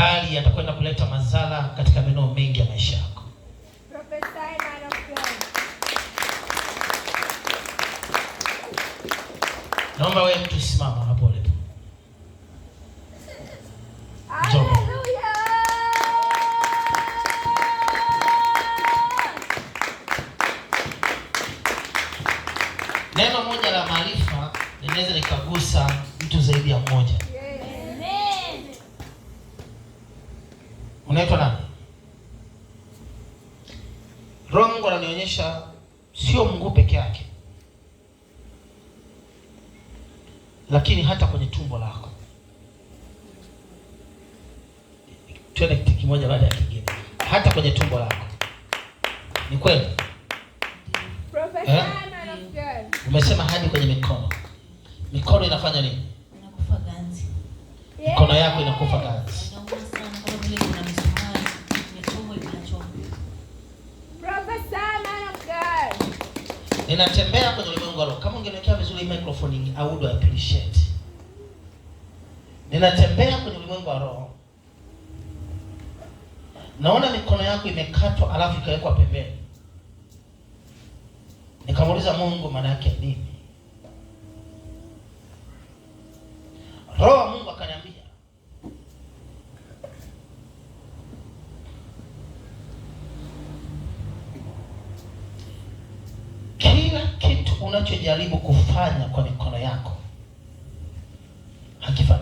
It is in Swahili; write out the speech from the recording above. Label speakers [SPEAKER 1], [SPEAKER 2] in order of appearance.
[SPEAKER 1] Bali yatakwenda kuleta madhara katika maeneo mengi ya maisha yako.
[SPEAKER 2] Prophesy, man of God.
[SPEAKER 1] Naomba wewe mtu simama hapo ulipo. Njoo.
[SPEAKER 2] Hallelujah.
[SPEAKER 1] Neno moja la maarifa linaweza likagusa mtu zaidi ya mmoja.
[SPEAKER 2] Yes.
[SPEAKER 1] Unaitwa nani? Roho Mungu ananionyesha sio mguu peke yake, lakini hata kwenye tumbo lako. Twende kitu kimoja baada ya kingine, hata kwenye tumbo lako. Ni kweli?
[SPEAKER 2] Prophesy,
[SPEAKER 1] Eh?
[SPEAKER 2] man of God.
[SPEAKER 1] Umesema hadi kwenye mikono. Mikono inafanya nini?
[SPEAKER 3] Inakufa ganzi.
[SPEAKER 1] Mikono yako inakufa ganzi.
[SPEAKER 3] Inauma sana kama vile kuna misumari imechomwa inachoma.
[SPEAKER 2] Prophesy, man of God.
[SPEAKER 1] Ninatembea kwenye ulimwengu wa roho. Kama ungeniwekea vizuri hii microphone, I would appreciate. Ninatembea kwenye ulimwengu wa roho. Naona mikono yako imekatwa alafu ikawekwa pembeni. Nikamuuliza Mungu maana yake nini? Roho wa Mungu akaniambia, kila kitu unachojaribu kufanya kwa mikono yako hakifanikiwi.